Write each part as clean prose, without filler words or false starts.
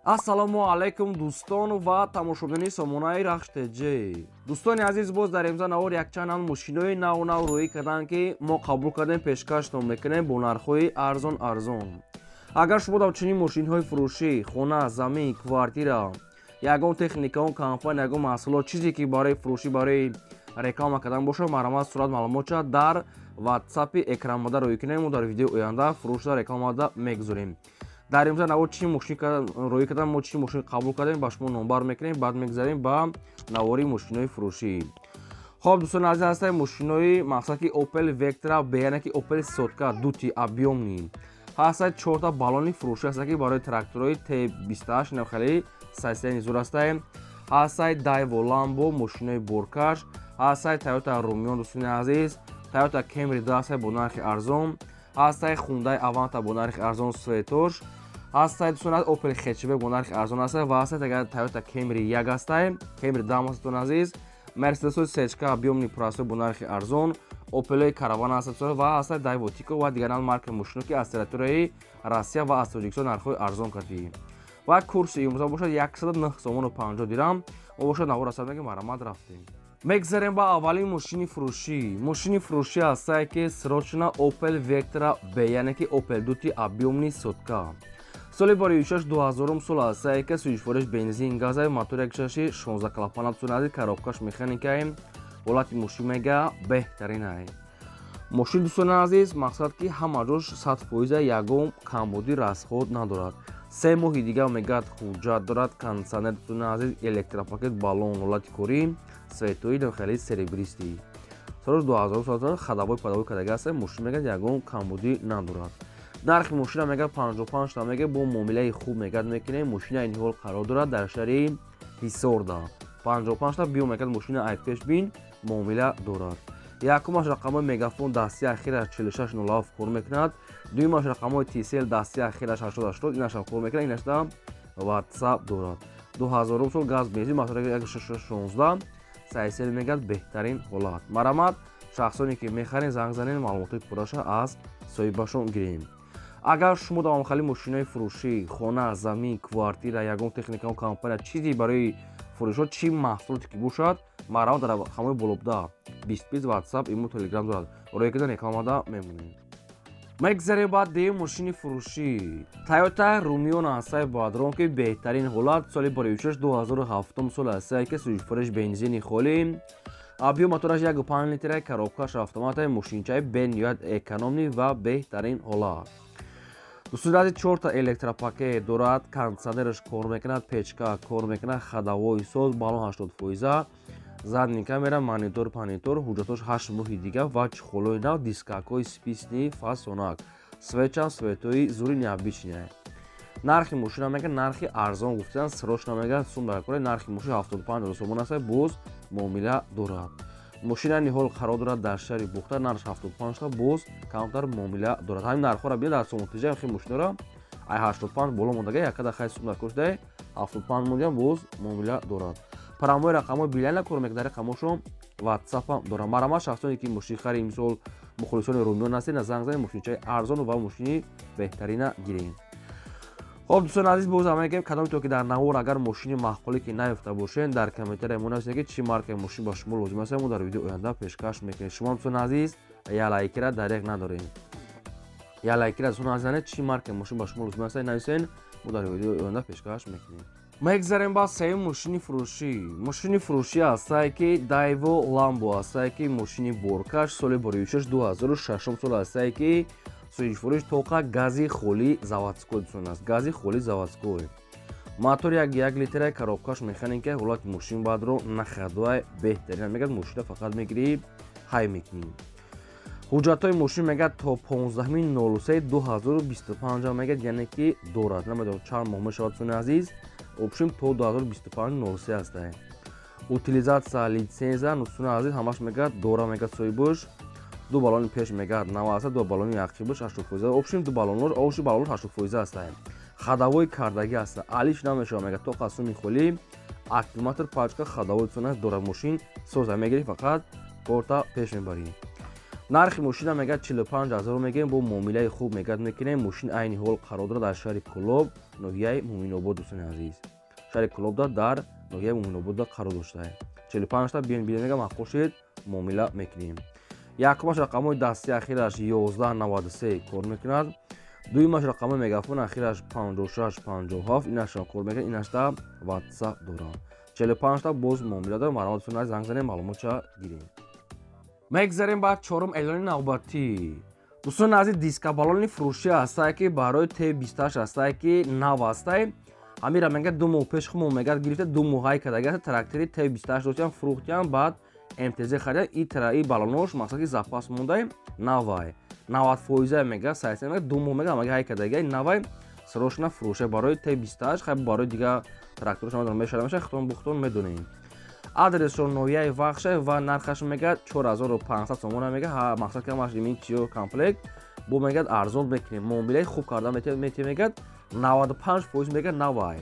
Ассалому алайкум, дӯстон ва тамошобинони сомонаи Рахш ТЖ. Дӯстони азиз, боз дар имза навор якчанд ам мошинои наву нав рӯӣ карданд, ки мо қабул кардем, пешкаштон мекунем бо нархҳои арзон арзон. Агар шумо дар чунин мошинҳои фурӯшӣ, хона, замин, квартира, ягон техника, он компания, ягон маҳсулот, чизе ки барои фурӯшӣ, барои реклама кардан бошад, марҳамат, сурат, маълумотша дар ватсапи экранмода рӯӣ кунем. Мо дар видеои оянда фурӯшда, рекламада мегузорем. Дар имза навор чӣ мошин рӯӣ кардам, мо чӣ мошин қабул кардем, ба шумо номбар мекунем, баъд мегузарем ба навори мошинои фурӯшӣ. Хоб, дӯстони азиз, ҳастаи мошинои мақсад ки Opel Vectra B, яъне ки Opel сотка дути объёмный ҳастаи, чорта баллони фурӯшӣ ҳаста, ки барои тракторҳои Т28 навхели сайсияни зур ҳастаи. Ҳастаи Daewoo Lambo, мошинои боркаш ҳастаи, Toyota Rumion, дӯстони азиз, Toyota Camry 2 ҳастаи бо нархи арзон, ҳастаи Hyundai Avanta бо нархи арзон, светош ҳастаи, дӯстони азиз, Opel Hatchback бо нархи арзон ҳастаи ва ҳастаи агар Toyota Camry 1 ҳастаи, Camry 2 ҳаст, дӯстони азиз, Mercedes Сечка объёмный простой бо нархи арзон, Opel Caravan ҳаст ва ҳастаи Daewoo Tico ва дигар марка мошино, ки аз территорияи Россия ва аз Тоҷикистон нархҳои арзон кардӣ. Ва курси имрӯза бошад 109 сомону 50 дирам. Мо бошад навор асар мегем, марҳамат, рафтем. Мегзарем ба аввалин мошини фурӯшӣ. Мошини фурӯшӣ ҳастае ки срочно Opel Vectra B, яъне ки Opel дути объёмный сотка. Соли бори 6 2000 сол ҳастае, ки сӯзишвориш бензин, газай, мотор якшаши 16 клапана, дӯстони азиз, коробкаш механикае. Ҳолати мошин мега беҳтаринае. Мошин, дӯстони азиз, мақсад ки ҳама ҷош 100%, ягон камбудӣ, расход надорад. 3 моҳи дигар мегӯяд ҳуҷҷат дорад, кондитсионер, дӯстони азиз, электропакет, баллон, ҳолати корӣ, светои хеле серебристый. Соли 2000, ходовой падовой кардага аст. Мошин мегӯяд ягон камбудӣ надорад. Нархи мошина мегӯяд 55 та мегӯяд, бо муомилаи хуб мегӯяд мекунем. Мошина айни ҳол қарор дорад дар шаҳри Ҳисорда. 55 та биё, мегӯяд, мошина ай пеш бин, муомила дорад. Якумаш рақамҳои Мегафон, дасти ахираш 4607 кор мекунад. Дуюмаш рақамҳои Tcell, дасти ахираш 8080, инашам кор мекунад, инашда WhatsApp дорад. 2000 сол, газ, бензин, мотор 16, сайсел мегӯяд беҳтарин ҳолат. Марҳамат, шахсоне ки мехарен, занг занен, маълумотҳои пурраша аз соҳибашон гирем. Агар шумо дар махали мошинои фурӯшӣ, хона, замин, квартира, ягон техника, компания, чизе барои фурӯшҳо, чӣ маҳсулоте ки бошад, марҳамат, дар рақамҳои болобуда 20 WhatsApp, имо, Telegram дорад, рои кида рекламада мемонем. Мегзарем ба дуюм мошини фурӯшӣ. Toyota Rumion ҳастаи бадрон, ки беҳтарин ҳолат, соли бори 6 2007 сол ҳастае, ки сӯзишвориш бензини холӣ, объём мотораш 1,5 литра, коробкаш автоматаи, мошинчаи бениҳоят экономный ва беҳтарин ҳолат. Дӯстони азиз, чорта электропакет дорад, кондитсионераш кор мекунад, печка кор мекунад, ходовой соз, баллон 80%, задний камера, монитор панитор, ҳуҷҷатош 8 моҳи дига ва чехолои нав, дискакҳои списни фасонак, свечам светои зури необычный. Нархи мошина мега нархи арзон гуфтан, срочно мега сум дар кора. Нархи мошин 75 сомон аст, боз муомила дорад. Мошина ниҳол қарор дорад дар шаҳри Бухта, нархш 75 та, боз камтар муомила дорад. Ҳамин нархҳоро бинед, дар сомонтиҷа хи мошинора ай 85 боло мондага, якада хай сум дар кор шудаи, 75 мондиам, боз муомила дорад. Парамои рақамҳои билайна кор мекунад, рақамҳошон ватсапам дорам. Марҳамат, шахсоне ки мошинхари, имсол мухлисони Румион ҳастед, на занг занед, мошинчаи арзон ва мошини беҳтарина гирем. Хоб, дӯстони азиз, боз ҳам мегӯем, кадоме то ки дар навор агар мошини маъқуле ки наёфта бошед, дар комментария мо нависед, ки чӣ маркаи мошин ба шумо лозим аст, мо дар видеои оянда пешкаш мекунем. Шумо, дӯстони азиз, я лайкира дареғ надорем, я лайкира, дӯстони азиз, чӣ маркаи мошин ба шумо лозим аст, нависен, мо дар видеои оянда пешкаш мекунем. Мегзарем ба сеюм мошини фурӯшӣ. Мошини фурӯшӣ ҳастае ки Daewoo Lambo ҳастае, ки мошини боркаш, соли бори 6 2006 сол ҳастае, ки сӯзишвориш тоқа гази холӣ заводской, дӯстон аст, гази холӣ заводской, мотор 1,1 литра, коробкаш механика. Ҳолати мошин баъдро нахадуай, беҳтарин. Мегӯяд, мошина фақат мегирӣ, ҳай мекунӣ. Ҳуҷҷатҳои мошин мегӯяд то 15.03.2025 мегӯяд, яъне ки дорад, намедонам чанд моҳ мешавад, дӯстони азиз, общем то 2025.03 ҳастае. Утилизация, литсензия, дӯстони азиз, ҳамаш мегӯяд дора. Мегӯяд, соҳибош ду баллони пеш мегӯяд 90 аста, ду баллони ақибаш 80%, общем ду баллонош, оши баллонош 80% ҳастае. Ходовой кардагӣ аста, алиш намешавад, мегӯяд, то қасуми холӣ, аккумулятор, пачка, ходовой, дӯстони азиз, дора. Мошин соза, мегирӣ, фақат корта пеш мебарӣ. Нархи мошина мегӯяд 45 000 мегӯем, бо муомилаи хуб мегӯяд мекунем. Мошин айни ҳол қарор дорад дар шаҳри Кӯлоб, ноҳияи Муъминобод, дӯстони азиз. Шаҳри Кӯлобда дар ноҳияи Муъминободда қарор доштае. 45-та биён бинед, мега маъқул шуд, муомила мекунем. Якумаш рақамҳои дасти ахираш 1193 кор мекунад. Дуюмаш рақамҳои мегафон ахираш 5657, инашам кор мекунад, инашда WhatsApp дорад. 45-та боз муомила дорад, марҳамат дӯстони азиз, занг занем, маълумотша гирем. Мегзарем ба чорум эълони навбатӣ. Дӯстони азиз, дискабалони фурӯшӣ ҳастае, ки барои Т28 ҳастае, ки нав ҳастае. Ҳамира мегӯяд 2 моҳ пеш хумо мегӯяд гирифта, 2 моҳ ҳай кардаги аст, трактори Т28 доштиам, фурӯхтиам, баъд МТЗ харида, и балонош мақсад ки запас мондай, навай. 90% мегӯяд, сайса мегӯяд, 2 моҳ мегӯяд, ҳамаги ҳай кардаги, навай срочно фурӯша барои Т28, хай барои дигар тракторш намедонам мешава мешава, худтон бухтон медонем. Адресшон ноҳияи Вахша ва нархаш мегӯяд 4500 сомона мегӯяд, мақсад ки ҳамаш ин чиё комплект, бо мегӯяд арзон мекунем, муомилаи хуб карда метиҳем, мегӯяд 95% мегӯяд навай.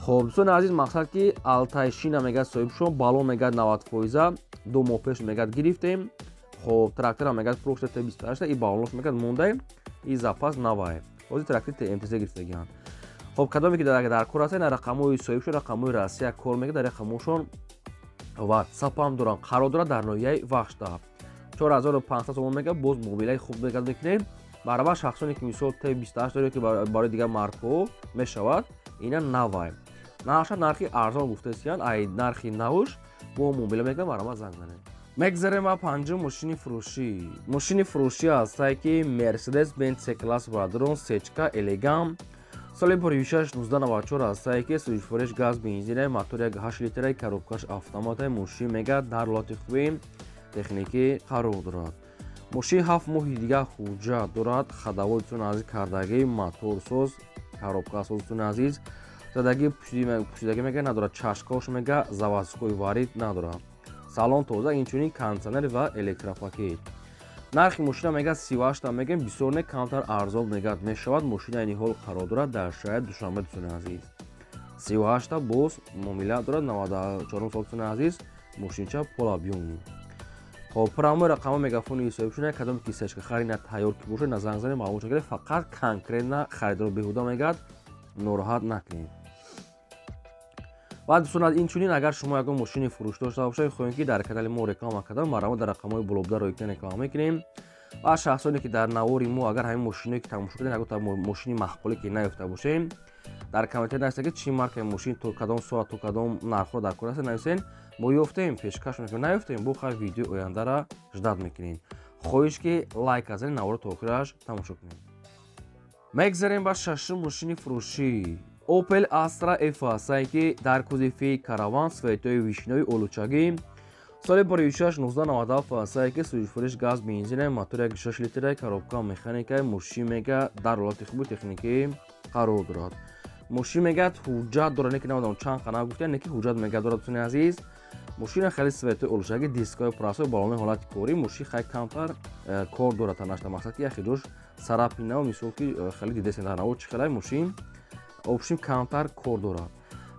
Хоб дӯстони азиз, мақсад ки Алтайшина мегӯяд соҳибшон, балон мегӯяд 90%, 2 моҳ пеш мегӯяд гирифтем. Хоб тракторам мегӯяд фурӯхта Т28, и балонош мегӯяд мондай, и запас навай. Ҳозир трактори МТЗ гирифтагианд. Хоб кадоме ки дар кор ҳастанд, рақамҳои соҳибшон, рақамҳои Россия кор мекунад, дар рақамҳошон WhatsApp ҳам доранд. Қарор дорад дар ноҳияи Вахшда. 4500 сомон мегӯяд, боз муомилаи хуб мегӯяд мекунем. Баробар шахсоне ки мисол Т28 доред, ки барои дигар маркҳо мешавад, ина навай. Нархша нархи арзон гуфтаистиянд, ай нархи навш бо муомила мекунем, баробар занг занед. Мегзарем ба панҷум мошини фурӯшӣ. Мошини фурӯшӣ ҳастае, ки Mercedes-Benz C-класс бародарон, сечка элеган. Соли 2006 1994 ҳастае, ки сӯзишвориш газ бензина, мотор 1.8 литра, коробкаш автомата, мошин мегӯяд дар ҳолати хуби техникӣ қарор дорад. Мошин 7 моҳи дигар ҳуҷҷат дорад, ходовой дӯстони азиз кардагӣ, моторсоз, коробкасоз дӯстони азиз, задагӣ пӯшидагӣ мегӯяд надорад, чашкош мегӯяд заводской варид надорад. Салон тоза, инчунин кондиционер ва электропакет. Нархи мошина мегӯяд 38-та мегӯем, бисёр не, камтар арзон мегӯяд мешавад. Мошина айни ҳол қарор дорад дар шаҳри Душанбе дӯстони азиз. 38-та боз муомила дорад, 94 сол дӯстони азиз, мошинча полабён. Хоб прямой рақамҳо мегафони ҳисобшуна, кадоме ки сечка хари на тайёр ки бошад, на занг занед, маълумот гиред, фақат конкретно харидоро беҳуда мегӯяд нороҳат накунед. Ва дӯстон, инчунин агар шумо ягон мошини фурӯш дошта бошед, хоҳем ки дар канали мо реклама кардан, марҳамат дар рақамҳои болобуда ройгон реклама мекунем. Ва шахсоне ки дар навори мо агар ҳамин мошиное ки тамошо кардем, ягон мошини маъқуле ки наёфта бошем, дар комментария нависед ки чӣ маркаи мошин то кадом соат, то кадом нархҳо дар кор аст, нависед, мо ёфтем, пешкаш мекунем, наёфтем, бо хайр видеои ояндара ждат мекунем. Хоҳиш ки лайк азанед, наворро то охираш тамошо кунед. Мегзарем ба шашум мошини фурӯшӣ. Opel Astra F ҳастае, ки дар кузови караван, светои вишинои олучагӣ, соли 2006 1997 ҳастае, ки сӯзишвориш газ бензина, мотор 1.6 литра, коробка механика, мошин мегӯяд дар ҳолати хуби техникӣ қарор дорад. Мошин мегӯяд ҳуҷҷат дорад, не ки намедонам чанд қана гуфтия, не ки ҳуҷҷат мегӯяд дорад дӯстони азиз. Мошина хеле светои олучагӣ, дискҳои прасои балони ҳолати корӣ, мошин хеле камтар кор дорад танашта, мақсад ки яхе ҷош сарапинав, мисол ки хеле дидесен дар наво чӣ хелай мошин обшим камтар кор дорад.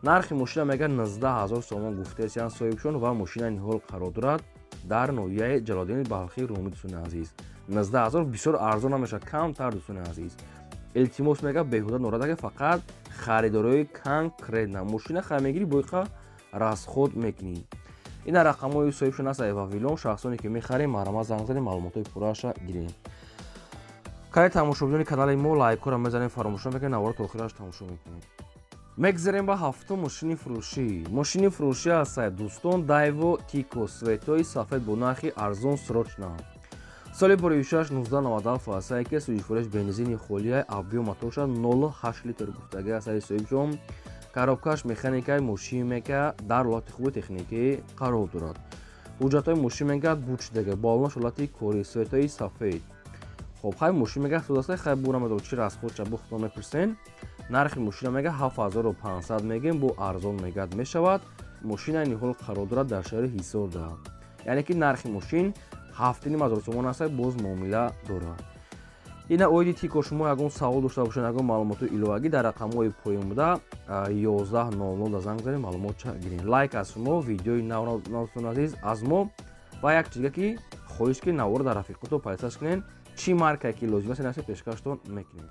Нархи мошина мегӯяд 19 000 сомон гуфтаистиянд соҳибшон ва мошина ниҳол қарор дорад дар ноҳияи Ҷалолиддини Балхӣ Румӣ дӯстони азиз. 19 000 бисёр арзон намешавад, камтар дӯстони азиз. Илтимос мегӯяд беҳуда норад, ки фақат харидорои конкретно мошина хай мегирӣ, боиқа расход мекунӣ. Ина рақамҳои соҳибшон аст Вавилон, шахсоне ки мехарем, марҳамат занг занед, маълумотҳои пурраашро гирем. Кай тамошобинони канали мо лайкҳоро мезанем, фаромӯш намекунед, наворро то охираш тамошо мекунед. Мегзарем ба ҳафтум мошини фурӯшӣ. Мошини фурӯшӣ ҳастае дӯстон Дайво Тико, светои сафед бо нархи арзон срочно. Соли 2006 1997 ҳастае, ки сӯзишвориш бензини холия, объём моторша 0.8 литр гуфтагӣ ҳастаи соҳибшон. Коробкаш механикаи, мошин мегӯяд дар ҳолати хуби техникӣ қарор дорад. Ҳуҷҷатҳои мошин мегӯяд бучидага, балонаш ҳолати корӣ, светои сафед. Хоб хай мошин мегӯяд судастай, хай бура медонам чӣ расходча бу худтон мепурсен. Нархи мошина мегӯяд 7500 мегӯем, бо арзон мегӯяд мешавад. Мошина ниҳол қарор дорад дар шаҳри Ҳисорда. Яъне ки нархи мошин 7500 сомон аст, боз муомила дорад. Ина оиди Тико шумо ягон савол дошта бошед, ягон маълумоти иловагӣ дар рақамҳои поён буда 1100 занг занед, маълумотча гиред. Лайк аз шумо, видеои нав дӯстони азиз аз мо. Ва як чизга ки хоҳиш ки навор дар рафиқото пайсаш кунен, чӣ маркае ки лозим аст, насе пешкаштон мекунем.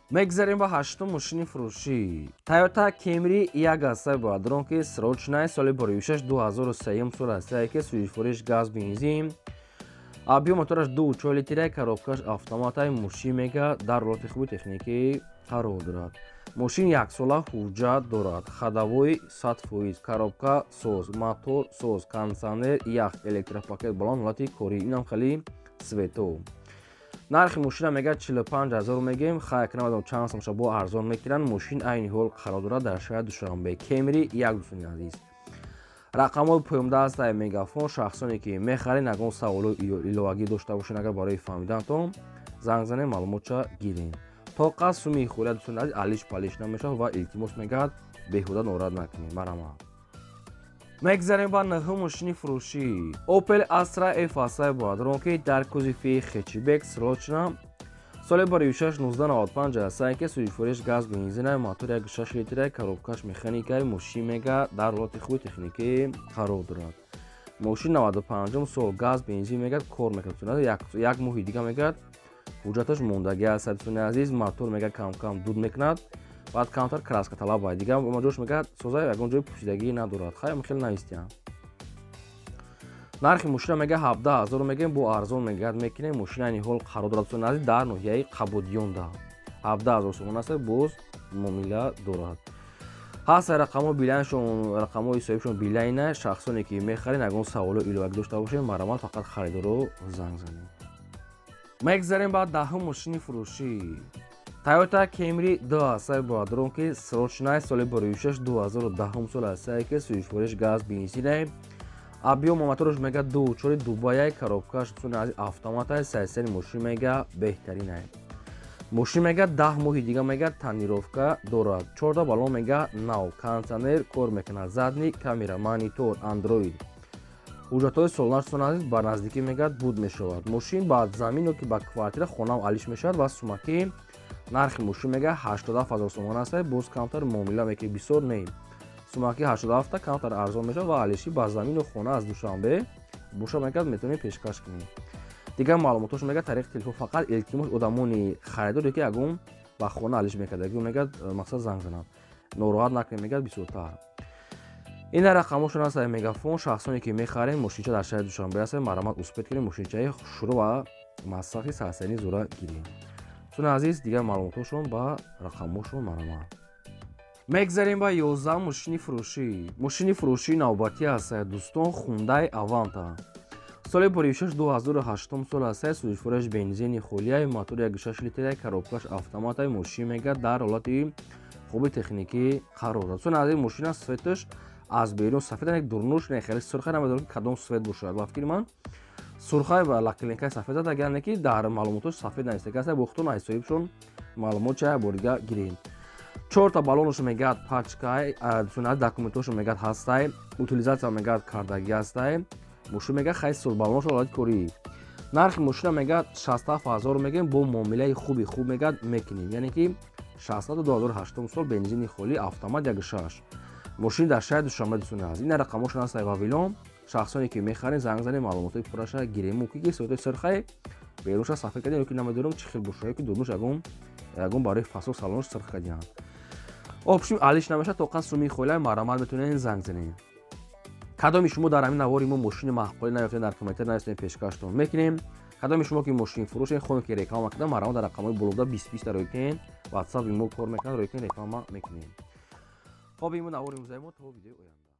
Мегзарем ба ҳаштум мошини фурӯшӣ. Toyota Camry як ҳастаи боядрон ки срочный, соли боришаш 2003 сол ҳастае ки сӯзишвориш газ бензин, объём мотораш 2,4 литра, коробкаш автоматай. Мошин мега дар ҳолати хуби техникӣ қарор дорад. Мошин яксола ҳуҷҷат дорад, ходовой 100%, коробка соз, мотор соз, кондитсионер ях, электропакет баланд, ҳолати корӣ, инам хеле свето. Нархи мошина мега 45 000 мегем, хайк намедонам чанд сомша бо арзон мекунанд. Мошин айни ҳол қарор дорад дар шаҳри Душанбе. Кемри як, дӯстони азиз, рақамҳои поёнда ҳастаи Мегафон. Шахсоне ки мехаред, ягон саволу иловагӣ дошта бошед, агар барои фаҳмиданатон занг занед, маълумотша гирем. Тоқа суми хӯрия, дӯстони азиз, алиш палиш намешавад ва илтимос мегӯяд, беҳуда норад накунед, марҳамат. Мегзарем ба нӯҳум мошини фурӯшӣ. Opel Astra F ҳастаи боядрон ки дар кузови хэтчбек, срочно, соли баришаш 1995 ҳастае ки сӯзишвориш газ бензина, мотор 1,6 литра, коробкаш механикаи. Мошин мега дар ҳолати хуби техникӣ қарор дорад. Мошин 95 сол, газ бензин мегӯяд, кор мекунад, як моҳи дига мегӯяд ҳуҷҷаташ мондагӣ аст. Дӯстони азиз, мотор мега кам-кам дуд мекунад, баъд камтар краска талаб дига ҷош мегӯяд соза, ягон ҷои пӯшидагӣ надорад. Хайм хеле навистиям. Нархи мошина мега 17 000 мегӯем, бо арзон мегӯяд мекунем. Мошина айни ҳол қарор дорад, дӯстони азиз, дар ноҳияи Қабодиёнда. 17 000 сомон аст, боз муомила дорад. Ҳаст рақамҳо Билайншон, рақамҳои соҳибшон Билайна. Шахсоне ки мехаред, ягон саволу иловагӣ дошта бошед, марҳамат, фақат харидоро занг занед. Мегзарем ба даҳум мошини фурӯшӣ. Toyota Camry 2 ҳастаи боядрон ки срочный, соли бароишаш 2010 сол ҳастае ки сӯзишвориш газ бензинае, объём мотораш мега 2,4 дубаяй, коробкаш, дӯстони азиз, автоматай. Сайсари мошин мега беҳтаринай. Мошин мега 10 моҳи дига мега тонировка дорад, чорда баллон мега нав, кондитсионер кор мекунад, задний камера, монитор Android. Ҳуҷҷатҳои солонаш, дӯстони азиз, ба наздикӣ мегӯяд буд мешавад. Мошин ба замин ё ки ба квартира хонаам алиш мешавад. Ва сумаки нархи мошин мега 87 000 сомон аст, боз камтар муомила мекунӣ, бисёр не, сумаки 87 камтар арзон мешавад ва алишӣ ба замину хона аз Душанбе боша мегӯяд метавонӣ пешкаш кунӣ. Дигар маълумотош мегӯяд тариқи телефон. Фақат илтимос, одамони харидоре ки ягон ба хона алиш мекард, мегӯяд мақсад занг занад, нороҳат накунед мегӯяд бисёртар. Ина рақамошон аст Мегафон. Шахсоне ки мехарем, мошинча дар шаҳри Душанбе аст, марҳамат, успеть кунем, мошинчаи хушрӯ ва масахи сарсарини зура гирем. Дӯстони азиз, дигар маълумотошон ба рақамошон, марҳамат. Мегзарем ба 11 мошини фурӯшӣ. Мошини фурӯшии навбатӣ аст, дӯстон, Хундай Аванта, соли боришаш 2008 сол аст, сӯзишвораш бензини холияй, мотор 1,6 литра, коробкаш автоматай. Мошин мега дар ҳолати хуби техникӣ қарор дорад. Дӯстони азиз, мошина светаш аз берун сафед, як дурнуш не, хеле сурха, намедонам ки кадом свет бошад. Ба фикри ман сурхай ва лакленкаи сафед зад, агар не ки дар маълумотош сафед нависта аст, бохтон аз соҳибшон маълумот чая борига гирем. Чорта баллонаш мегӯяд пачкай, документошо мегӯяд ҳастай, утилизация мегӯяд кардагӣ ҳастай. Мошин мегӯяд хай сол, баллонашо ҳолати корӣ. Нархи мошина мегӯяд 67 000 мегӯем, бо муомилаи хуби хуб мегӯяд мекунем, яъне ки 60 2008 сол, бензини холӣ, автомат, 1,6. Мошин дар шаҳри Душанбе, дӯстони азиз. Ина рақамошон ҳастай Вавилон. Шахсоне ки мехарем, занг занем, маълумотҳои пурраша гирем. Мумкин ки соатҳои сирхай берунша сафед кардем ё ки намедонам чӣ хел боша, ё ки дурнуш ягон барои фасод салонаш сирх кардиям. Общим алиш намешад, тоқа суми холиай, марҳамат, метавонед занг занем. Кадоми шумо дар ҳамин навори мо мошини маъқулӣ наёфтед, дар комментар нависед, пешкаштон мекунем. Кадоми шумо ки мошин фурӯшед, хоҳем ки реклама кунам, марҳамат, дар рақамҳои болода 20 20 рӯй кунед, WhatsApp имо кор мекунад, рӯй кунед, реклама мекунем. Хоб, имо навори имрӯзаи мо, то видеои оянда.